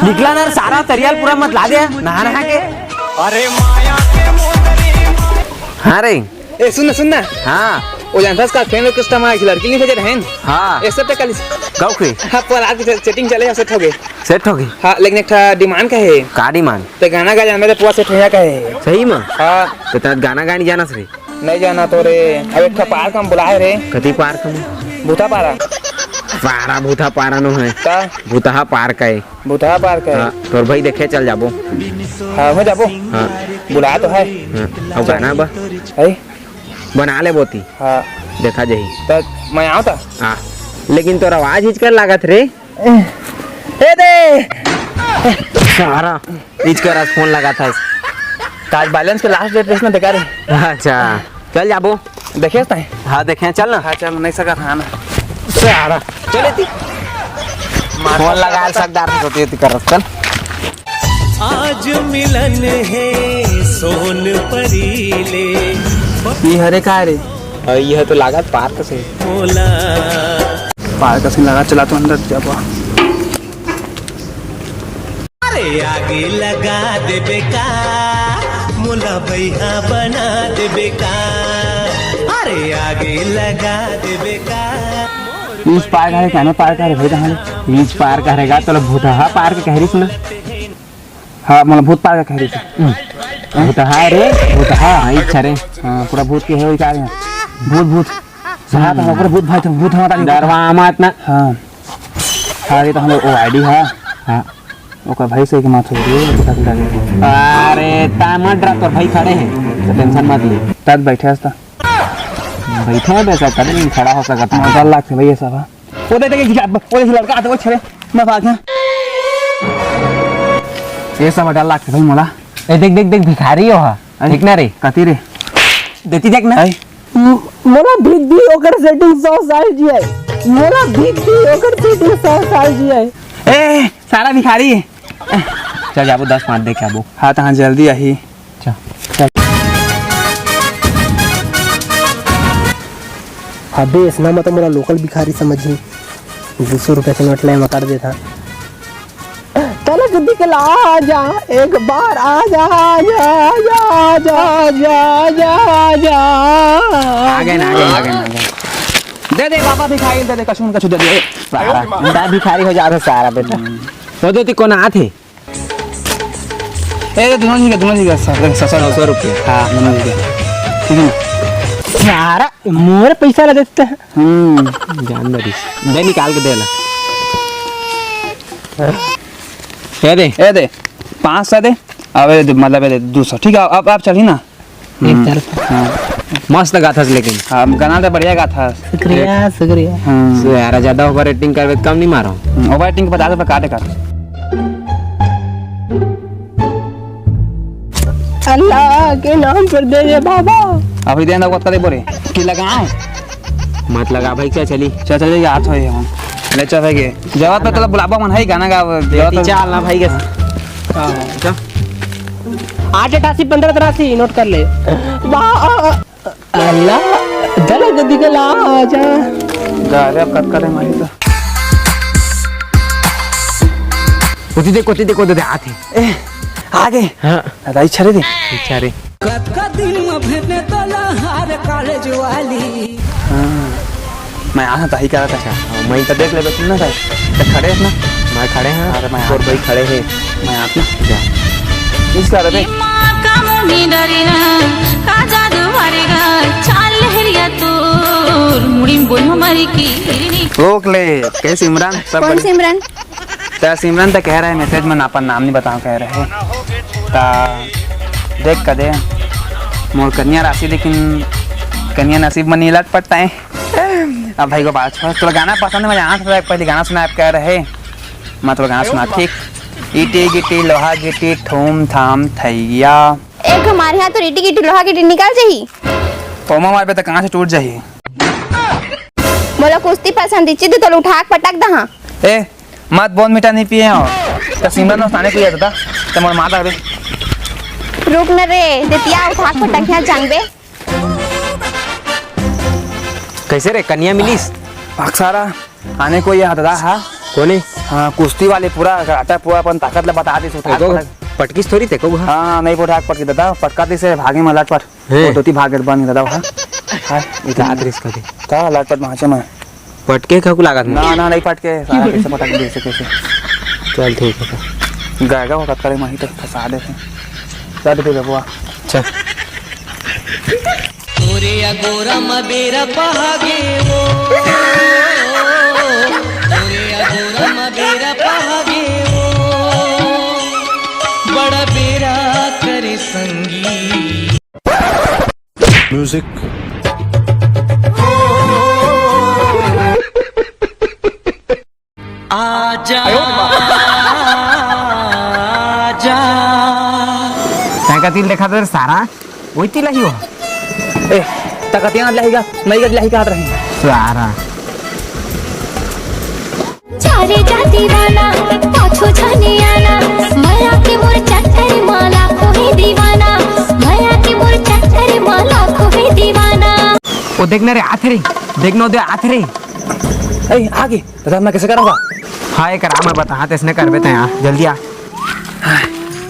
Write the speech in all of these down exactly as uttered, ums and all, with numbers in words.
निकला ना रे सारा, तरिया ल पूरा मत ला दे, नहा नहा के। अरे माया के मोदरी। हाँ रे। ए, सुन ना, सुन ना। हाँ। वो जानथस का, फेन रिक्वेस्ट म एक लड़की नइ भेजे रहेन? हाँ। Accept कर लिस। कब के? हाँ, पर आज के chatting चले, accept हो गे। Set हो गे? हाँ, लेकिन एक ठा demand का हे। का demand? ते गाना गा जानबे त पूरा set होइया का हे। सही म? हाँ। त तैं गाना गाए नइ जानस रे? नइ जानंव तो रे, अब एक ठा park म बुलाए रे। कति park म? भूता पारा। पारा भूता पारा नो हे। का? भूतहा park हे। भूतहा park हे। हाँ, तोर भाई देखे चल जाबो। हाँ, हो जाबो। हाँ। बुलाए तो हे। हाँ, अब गाना बा। हे? बना ले बोती। हाँ। देखा जाही। त मैं आंव त? हाँ। लेकिन तोर आवाज हिचकर लागत रे। ए दे। सारा इचकर आज फोन लगाथस। त आज balance के last date रहिस ना, देखा रे। अच्छा, चल जाबो। देखेस तैं? हाँ, देखे, चल ना। हाँ, चल, नइ सकत हन ना। सारा, चल एती। फोन लगा सकदार तो एती कर, चल। आज मिलन हे सोन परी ले। ये हरे का रे? अ, ये तो लागत park से। मोला। Park से लगा, चला तो अंदर जाबो। अरे आगी लगा देबे का, मोला बइहा बना देबे का। अरे आगी लगा देबे का। Beach park हरे, केना park हरे भाई, तहां beach park हरे गा, तोला भूतहा park कहे रिहिस ना। हाँ, मतलब भूत park कहे रिहिस। हम्म। भूतहा रे, भूतहा। हाँ, इच्छा रे। हाँ, पूरा भूत के हे, वही का रे? भूत, भूत। हाँ, त पूरा भूत भाई, त भूत हमारा डरवा मत ना। हाँ। हाँ, ये तो हम लोग ओ ID हा। हाँ। ओकर भाई से के माथ हो रही है, पता चला। अरे, ता मत डरा, तोर भाई खड़े हे, त tension मत ले। तब बैठे हस त। बैठे हे वैसा, तब नहीं खड़ा हो सकता। हाँ, डर लागथे भैया सब, हाँ। वो दे, दे, दे, वो दे, लड़का आते, वो छड़े, मैं भाग गया। ये सब डर लागथे भाई मोला। ए, देख, देख, देख, भिखारी हो हा। अरे, ठीक ना रे? कति रे? देती देख ना। अरे। म-, मोला भीख दी, ओकर setting सौ साल जी हे। मोला भीख दी, ओकर setting सौ साल जी हे। ए, सारा भिखारी। चल जाबो, दस पाँच दे के आबो। हाँ, तहाँ जल्दी आही। चल। चल। अबे, इसना म तो मोला local भिखारी समझही। दू सौ रुपया के नोट ले म कर देथा। तलक दिखला जा, एक बार आ जा, आ जा, आ जा। आ गए ना, आ गए, आ गए ना, आ गए। दे दे बाबा भिखारी, दे दे, कछु न कछु दे दे। सारा, भिखारी हो जा रहा सारा बेटा। वो दे ती कोन आथे? ए, दोनों जी के, दोनों जी के, सौ, सौ, सौ, सौ रुपया। हाँ, दोनों जी के। ठीक है ना? सारा मोर पैसा ला देते हैं। हम्म। जान दे, दे निकाल के दे ला। ए दे। ए दे, पाँच सौ दे। अब ए दे, मतलब ए दे, दो सौ। ठीक है, अब, अब चली ना। एक हम्म। तरफ। हाँ। मस्त गाथस लेकिन। हाँ, गाना तो बढ़िया गाथस। शुक्रिया, शुक्रिया। हाँ। सो यार, ज्यादा over acting करबे त कम नहीं मारो। हम्म, over acting के पचास रुपया काटे कर। अल्लाह के नाम पर दे दे बाबा। अभी देना को करे बोले कि लगाए। मत लगा भाई, क्या चली? चल, चल, यार, थोड़ी हम। ले, चल, भाई, ये। जवाब पे तलब बुलाबा मन है, गाना गा, जवाब पे। चाल ना भाई, कैसे? हाँ, हाँ, चल। आठ अठासी पन्द्रह तिरासी, नोट कर ले। वाह, अल्लाह, दलक दिखला जा। गा रे, अब कत करे माही तो। कोती दे, कोती दे, कोती दे, आते। ए, आ गए। हाँ। दाई छरे दे। छरे। कतका दिन म भेटने तोला हार कॉलेज वाली। हाँ। मैं आहा ताही करा था। अच्छा, हाँ, मैं तो देख लेबे, सुन ना भाई। तो खड़े है ना? मैं खड़े हैं। अरे, मैं तोर आता। भाई खड़े हैं। मैं आता। जा। इस कारण रे। माँ का मुंडी डरेगा, का जादू मारेगा, चाल लहरिया तोर, मुड़ी में बोल हमारी की। रोक ले। कैसे इमरान? सब कौन बढ़िया? सिमरन? त सिमरन त कहे रहे message में अपन नाम नहीं बताओ कहे रहे। त देख कदे मोर कन्या राशि, लेकिन कन्या नसीब में नहीं लट पड़ता है। अब भाई को बात छोड़, तोला गाना पसंद है, मैं जानत हँव, पहली गाना सुना आप कहे रहे, मैं तोला गाना सुना, ठीक? ईटी गिटी लोहा गिटी ठूम ठाम थैया। एक हमारे यहाँ तो ईटी गिटी लोहा गिटी निकल जाही। ओमा मारबे त कहाँ से टूट जाही? मोला कुश्ती पसंद हे, चिद तोला उठा के पटक दहा। ए, मत बोल, मीठा नहीं पिए हो। त सिमरन दोस्त आने को ही आता था, त मोर माता रे। रुक न रे, देतिया उठा के पटक यहाँ जानबे। कैसे रे, कन्या मिलिस? भाग सारा, आने को ये हददा हा। कोने? हाँ, कुश्ती वाले पूरा कराटा पूरा अपन ताकत ला बता दिस, उठा के पटक। पटकिस थोड़ी ते को, हाँ? हाँ, हाँ, नहीं उठा के पटकी दादा, पटका दिस हे, भागे में लटपट। हैं? वो धोती भाग गए बन दादा, हाँ। हाँ, इधर। लात रिस का दे। का लटपट माचे में? पटके का को लागत नहीं? ना, ना, नहीं पटके, सारा कैसे पटक दे, ऐसे कैसे? चल ठीक है। गायगा वो कतका रे माही तो फंसा दे थे। चल ठीक है बुआ। चल। तोरे अगोरा म बेरा पहागे वो, तोरे अगोरा म बेरा पहागे वो, बड़ा बेरा करे संगी। Music। आजा, आजा। तैं का तिल देखा तो सारा, वही तिल ही हो। ए, तका तिल लाही का, नहीं का लाही का रही। सारा। चारे जा दीवाना, पाछू छाने आना, माया के मोर चक्कर माला कोई दीवाना, माया के मोर चक्कर माला कोई दीवाना। वो देखना रे, आथे रे, देखना दे, आथे रे। ए, आगे। दादा, मैं कैसे करूँगा? हाँ, एक आराम है, बता, हाँ, तैसने करबे तैं, हाँ, जल्दी आ।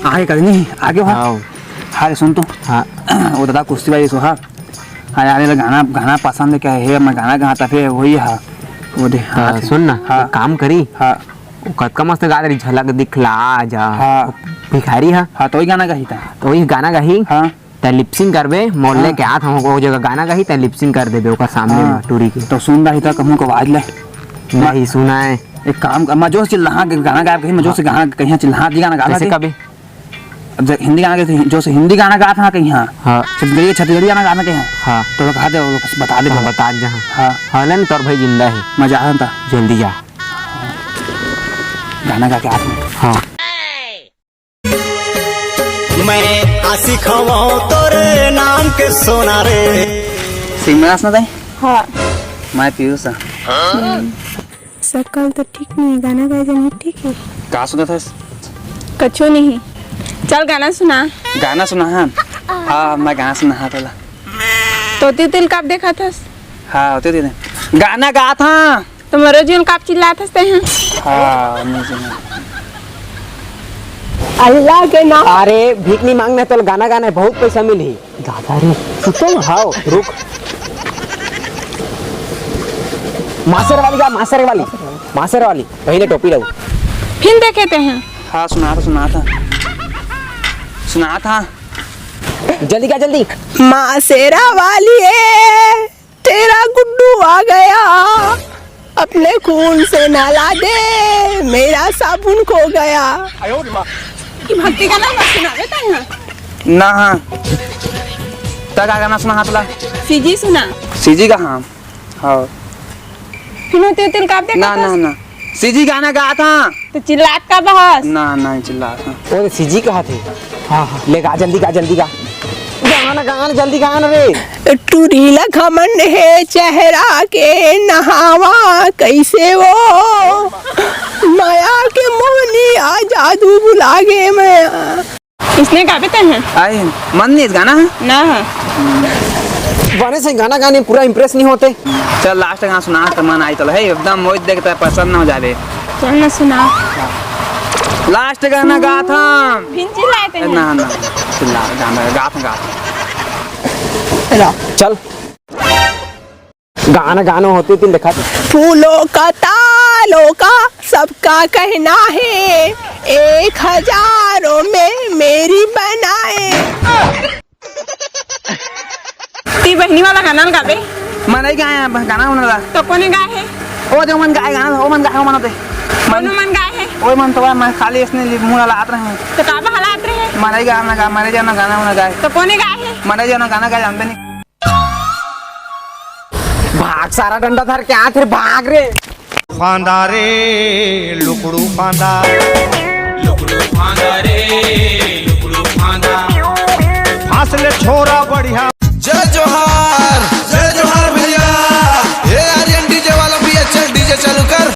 आगे कर नहीं, आगे हो। हाँ। हाँ, सुन तो। हाँ। वो दादा कुश्ती वाली सो, हाँ। हाँ, यार, ये गाना, गाना पसंद है क्या है? मैं गाना गाता फिर वही, हाँ। वो दे, हाँ, हाँ, सुन ना, हाँ। एक काम करी। हाँ। वो कतका मस्त गा रही, झलक दिखला जा। हाँ। भिखारी, हाँ। हाँ, तो वही गाना गाही था। तो वही गाना गाही। हाँ। तैं lip sync करबे, मोर ले हाँ। के आत हूँ, वो जगह गाना गाही, तैं lip sync कर देबे ओकर सामने हाँ। में, टूरी के। तो सुन रही था कहूँ को आवाज ले। नहीं सुना है। एक काम कर, मैं जो चिल्लाहा गाना गायब कहीं, मैं जो से गाना कहीं चिल्लाहा दी गाना गाना कैसे दे। कबे? अब जब हिंदी गाना गाते, जो से हिंदी गाना गात हाँ कहीं हाँ। हाँ। छत्तीसगढ़ी, छत्तीसगढ़ी गाना गाना कहीं हाँ। हाँ। तो कहा दे, वो बस बता दे। हाँ, बता दे, हाँ। हाँ। हाँ, ले न, तोर भाई जिंदा है। मैं जा रहा था। जल्दी जा। गाना गा के आत हूँ। हाँ। मैं आशिक हवं तोरे नाम के सोना रे। सिमरन सुना ताई? हाँ। मैं पीयूष हूँ। सकल तो ठीक नहीं है, गाना गाए जानी ठीक है। का सुना था? कछु नहीं। चल गाना सुना। गाना सुना हाँ? हाँ, मैं गाना सुना हाँ तोला। तो तिल तिल काप देखा था? हाँ, होते थे। गाना गा था। तो मरो जीवन काप चिल्लात हस तैं हा? हाँ, नहीं सुना। अल्लाह के नाम। अरे, भीख नहीं मांगना, तो गाना गाना है, बहुत पैसा मिलही। दादा रे, सुतो ना। हाँ, रुक। मासर वाली गा, मासर वाली, मासर वाली, पहले टोपी लाओ। फिर देखे तैं हा। हाँ, सुना था, सुना था, सुना था। जल्दी गा, जल्दी। मासेरा वाली ए। तेरा गुड्डू आ गया, अपने खून से नहला दे, मेरा साबुन खो गया। ये भक्ति गाना मत सुनावे तैं हा। ना हाँ। तैं का गाना सुना हाँ तोला? सीजी सुना। सीजी का हाँ। हाँ। फिर होते होते का ना, ना, ना। सीजी गाना गात हा। तो चिल्लात का बहस? ना, ना, चिल्लात हा। वो तो सीजी कहा थे। हाँ, हाँ। ले गा, जल्दी गा, जल्दी गा। गाना, गाना, जल्दी गाना रे। टूरी ला घमंड हे चेहरा के, नहावा कैसे वो? माया के मोहनी आ जादू भुला गे मैं। इसने गाबे तैं हा? आए, मन नहीं इस गाना है? ना हा। बने से गाना गाने पूरा impress नहीं होते। चल last गाना सुना तो मन आई तो है, एकदम मोहित देखता है, पसंद ना हो जावे। चल ना सुना। Last गाना गा था। फिर चिल्लाए तैं हा? ना, ना। चिल्ला, गाना गा था, गा था। चल। गाना गाना होते तीन देखा। फूलों का तालों का सबका कहना है, एक हजारों में मेरी बनाए। ती बहनी वाला गाना ल गाबे? मैं नहीं गाया गाना उन्होंने। तो कोने गाए है? ओ जो मन गाए गाना, ओ मन गाए, ओ मन होते। कोनो मन गाए है? ओ मन तो मैं खाली इसने मुंह हलात रहे हैं। तो का हलात रहे? मैं नहीं गाना गा, मैं नहीं जाना गाना उन्होंने गाए। तो कोने गाए है? मैं नहीं जाना गाना गाए, जानते नहीं। भाग सारा डंडा धर के आ, फिर भाग रे। फांदा रे, लुकड़ू फांदा। लुकड़ू फांदा रे, लुकड़ू फांदा। फांस ले छोरा बढ़िया। जय जोहार।